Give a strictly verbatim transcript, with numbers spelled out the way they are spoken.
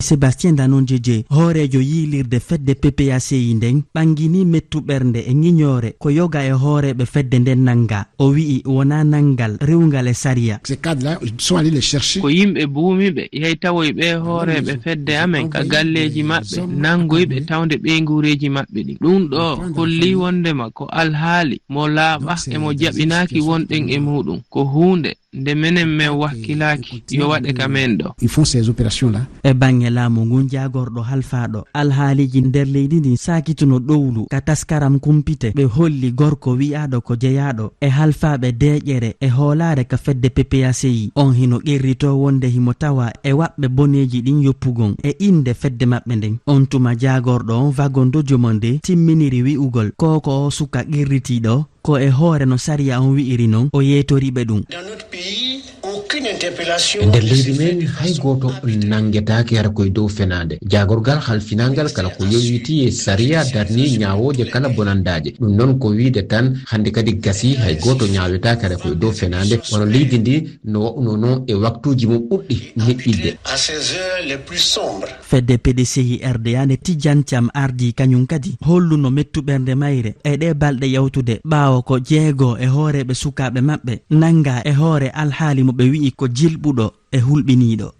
Sébastien Danonjeje, hooreejo yiilirde fedde P P A C I nden, ɓanginii mettu ɓernde e ŋiñoore ko yoga e hooreeɓe fedde nden nanngaa. O wi'i wonaa nanngal riiwngal e sariya. Ces cadres-là, ils sont allés les chercher. Ko yimɓe buumi ɓe, yahi tawoyi ɓee hooreeɓe fedde amen ka galleeji maɓɓe, nanngoyi ɓe tawnde ɓeynguureeji maɓɓe ɗin. Ɗum ɗoo hollii wonndema ko alhaali mo laaɓa e mo jaɓinaaki wonɗen e muuɗum. Ko huunde nde menen men wakkilaaki yo waɗe ka men ɗoo. Ils font ces opérations-là. E baŋŋe laamu ngun, jaagorɗo halfaaɗo alhaaliiji nder leydi ndin saakituno ɗowlu ka taskaram kumpite. Ɓe holli gorko wi'aaɗo ko jeyaaɗo e halfaaɓe deeƴere e hoolaare ka fedde P P A C I. On hino qirritoo wonde himo tawa e waɓɓe boneeji ɗin yoppugon e innde fedde maɓɓe nden. On tuma jaagorɗo on, Vagondo Jomande, timminiri wi'ugol ko ko o suka qirritiiɗo ko e hoore no sariya on wi'iri non, o yeetori ɓe ɗum. Dans notre pays, aucune interpellation E nder ne leydi se fait men, de hay façon gooto nanngetaake hara koye dow fenaande. Jaagorgal halfinaangal kala ko yowitii e sariya darnii ñaawooje kala bonandaaje. Ɗum noon ko wiide tan, hannde kadi gasii hay gooto ñaawetaake hara koye dow fenaande, wano leydi ndi no waɗunoo non e waktuuji mum ɓurɗi neɓɓidde. À ces heures les plus sombres. Fedde P D C I R D A nde Tidiane Thiam ardii kañum kadi holluno mettu ɓernde mayre e ɗee balɗe yawtude, ɓaawo ko jeego e hooreeɓe sukaaɓe maɓɓe nanngaa e hoore alhaali mo ɓe wi'i ko jilɓuɗo e hulɓiniiɗo.